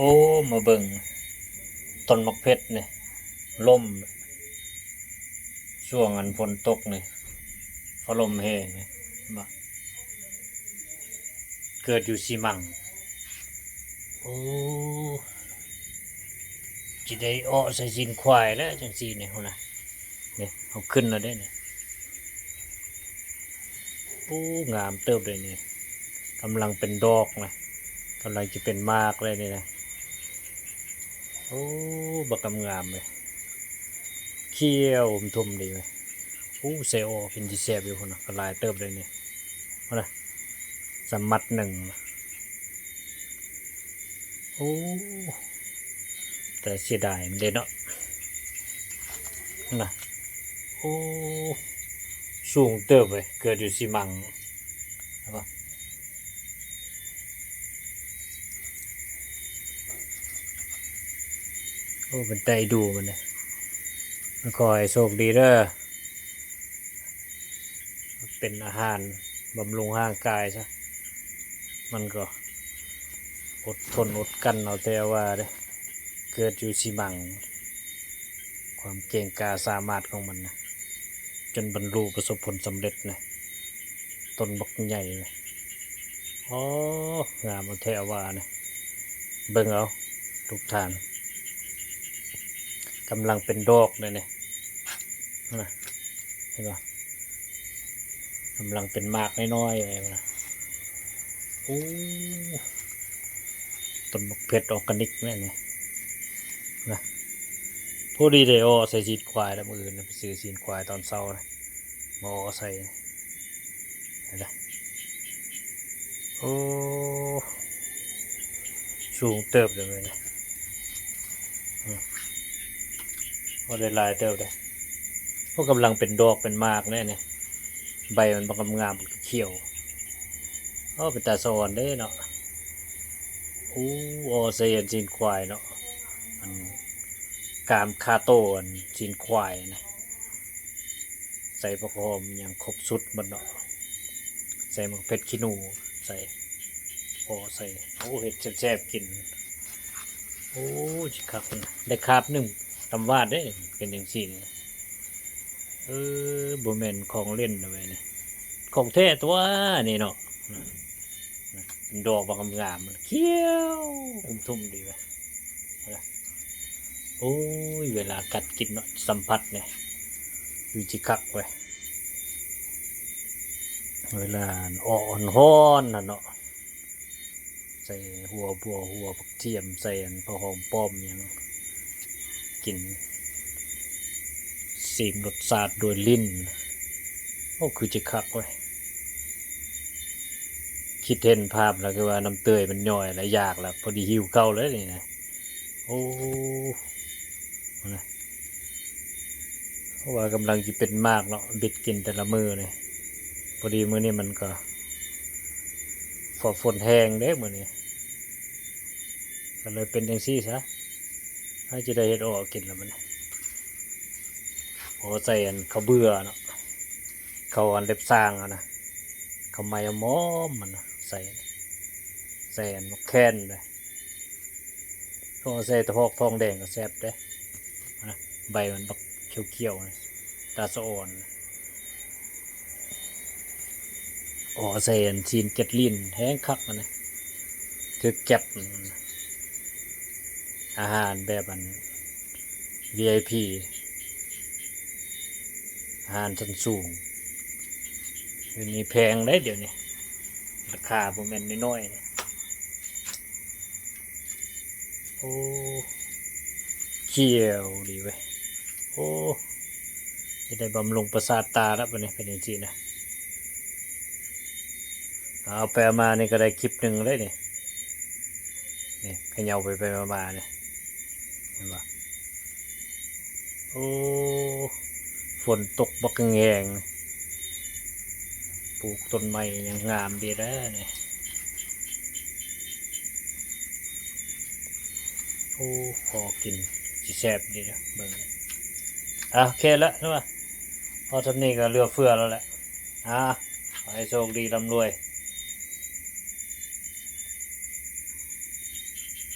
ໂອ້ ມາເບິ່ງຕົ້ນໝາກເພັດນີ້ ລົ້ມ ຊ່ວງອັນຝົນຕົກນີ້ ຟ້າລົມແຮງນີ້ ເຫັນບໍ່? ເກີດຢູ່ຊີມັງ. ໂອ້ ຊິໄດ້ເອາະໃສ່ຊີ້ນຄວາຍແລ້ວ ຈັ່ງຊີ້ນີ້ ພຸ້ນນະ. ນີ້ ເຮົາຂຶ້ນແລ້ວເດ້ນີ້. ໂອ້ ງາມເຕີບເດ້ນີ້ ກຳລັງເປັນດອກນະ ກຳລັງຈະເປັນໝາກເດ້ນີ້ນະ. ໂອ້ ບັກງາມໆເລີຍ ຂຽວທຸ່ມດີເວີຍ. ໂອ້ ໃສ່ເອາະກິນຊິແຊບຢູ່ ພຸ້ນນະ ກໍຫຼາຍເຕີບເດ້ນີ້ ພຸ້ນນະ ສຳມັດໜຶ່ງ. ໂອ້ ແຕ່ເສຍດາຍມັນເດ້ເນາະ ນະ. ໂອ້ ສູງເຕີບເວີຍ ເກີດຢູ່ຊີມັງ ເຫັນບໍ່? ໂອ້ ເປັນໄຕດູມັນເດ້. ຂໍໃຫ້ໂຊກດີເດີ ເປັນອາຫານບຳລຸງຮ່າງກາຍຊະ. ມັນກໍອົດທົນອົດກັ້ນເອົາແຕ່ວ່າເດ້ ເກີດຢູ່ຊີມັງ ຄວາມເກັ່ງກ້າສາມາດຂອງມັນນະ ຈົນບັນລຸປະສົບຜົນສຳເລັດນະ. ຕົ້ນບັກໃຫຍ່ ອໍ ງາມເອົາແທ້ວ່ານະ. ເບິ່ງເອົາທຸກທ່ານ ກຳລັງເປັນດອກເດ້ນີ້ ນະ ເຫັນບໍ່? ກຳລັງເປັນໝາກນ້ອຍໆ ເລີຍນະ. ໂອ້ ຕົ້ນໝາກເພັດອອກການິກແມ່ນນີ້ນະ. ພໍດີໄດ້ເອາະໃສ່ຊີ້ນຄວາຍແລ້ວ ມື້ອື່ນໄປຊື້ຊີ້ນຄວາຍຕອນເຊົ້ານະ ມາເອາະໃສ່ ເຫັນລະ. ໂອ້ ສູງເຕີບເລີຍນະ. ອືມ ໂອ້ ໄດ້ຫຼາຍເຕີບເດ້. ໂອ້ ກຳລັງເປັນດອກເປັນໝາກແລ້ວນີ້ ໃບມັນບັກງາມໆ ຂຽວ. ໂອ້ ເປັນຕາສະອອນເດ້ເນາະ. ໂອ້ ເອາະໃສ່ຊີ້ນຄວາຍເນາະ ອັນກາມຄາໂຕ ຊີ້ນຄວາຍນະ. ໃສ່ຜັກຫອມຫຍັງຄົບຊຸດໝົດເນາະ ໃສ່ໝາກເຜັດຂີ້ໜູ ໃສ່ ພໍໃສ່. ໂອ້ ເຮັດແຊບໆກິນ. ໂອ້ ຊິຄັກນະ ໄດ້ຄາບໜຶ່ງຕຳຫວາດເດ້ ເປັນຈັ່ງຊີ້ນີ້. ເອີ ບໍ່ແມ່ນຂອງຫຼິ້ນເດ້ເວີຍນີ້ ຂອງແທ້ຕົວະນີ້ເນາະ. ເປັນດອກບັກງາມໆ ມັນຂຽວທຸ່ມດີເວີຍ. ໂອ້ຍ ເວລາກັດກິນເນາະ ສຳຜັດນີ້ ຄືຊິຄັກເວີຍ. ເວລາເອາະຮ້ອນໆຫັ້ນເນາະ ໃສ່ຫົວບົວ ຫົວບັກທຽມ ໃສ່ອັນຜັກຫອມປ້ອມຫຍັງ ກິນ ຊີມລົດຊາດດ້ວຍລີ້ນ. ໂອ້ ຄືຊິຄັກເວີຍ. ຄິດເຫັນພາບແລ້ວຄືວ່ານ້ຳເຕີຍມັນຍ້ອຍແລ້ວ ຢາກແລ້ວ ພໍດີຫິວເຂົ້າເລີຍນີ້ນະ. ໂອ້ ນະ ເພາະວ່າກຳລັງຊິເປັນໝາກເນາະ ບິດກິນແຕ່ລະມື້ນີ້. ພໍດີມື້ນີ້ມັນກໍ ເພາະຝົນແຮງເດ້ມື້ນີ້ ກໍເລີຍເປັນຈັ່ງຊີ້ຊະ. ເຮົາຈະໄດ້ເຮັດເອາະກິນລະບັດນີ້. ໂອ້ ໃສ່ອັນເຂົ້າເບືອເນາະ ເຂົ້າອັນເລັບຊ້າງຫັ້ນນະ ເຂົ້າໄມ້ອອມໆຫັ້ນນະ ໃສ່ ໃສ່ອັນໝາກແຄນເດ້. ເພາະວ່າໃສ່ຕະຫອກທອງແດງກໍແຊບເດ້ ນະ ໃບມັນບັກຂຽວໆ ຕາສະອອນ. ອໍ ໃສ່ອັນຊີ້ນເກັດລີ້ນແຮງຄັກຫັ້ນນະ ຖືກແກັບ ອາຫານແບບອັນ ວີໄອພີ ອາຫານຊັ້ນສູງ. ດຽວນີ້ແພງເດ້ ດຽວນີ້ ລາຄາບໍ່ແມ່ນນ້ອຍໆເດ້. ໂອ້ ຂຽວດີເວີຍ. ໂອ້ ຊິໄດ້ບຳລຸງປະສາດຕາລະບັດນີ້ ເປັນຈັ່ງຊີ້ນະ. ເອົາໄປເອົາມານີ້ກໍໄດ້ຄລິບໜຶ່ງເລີຍນີ້. ນີ້ ເຂຍ່າໄປໄປມາໆນີ້ ເຫັນບໍ່? ໂອ້ ຝົນຕົກບັກແຮງໆ ປູກຕົ້ນໄມ້ຍັງງາມດີເດີນີ້. ໂອ້ ພໍກິນ ຊິແຊບດີເດີ ເບິ່ງ. ອ່າ ໂອເຄລະ ເນາະ ພໍສ່ຳນີ້ກໍເຫຼືອເຟືອແລ້ວແຫຼະ. ອ່າ ຂໍໃຫ້ໂຊກດີ ລ່ຳລວຍ.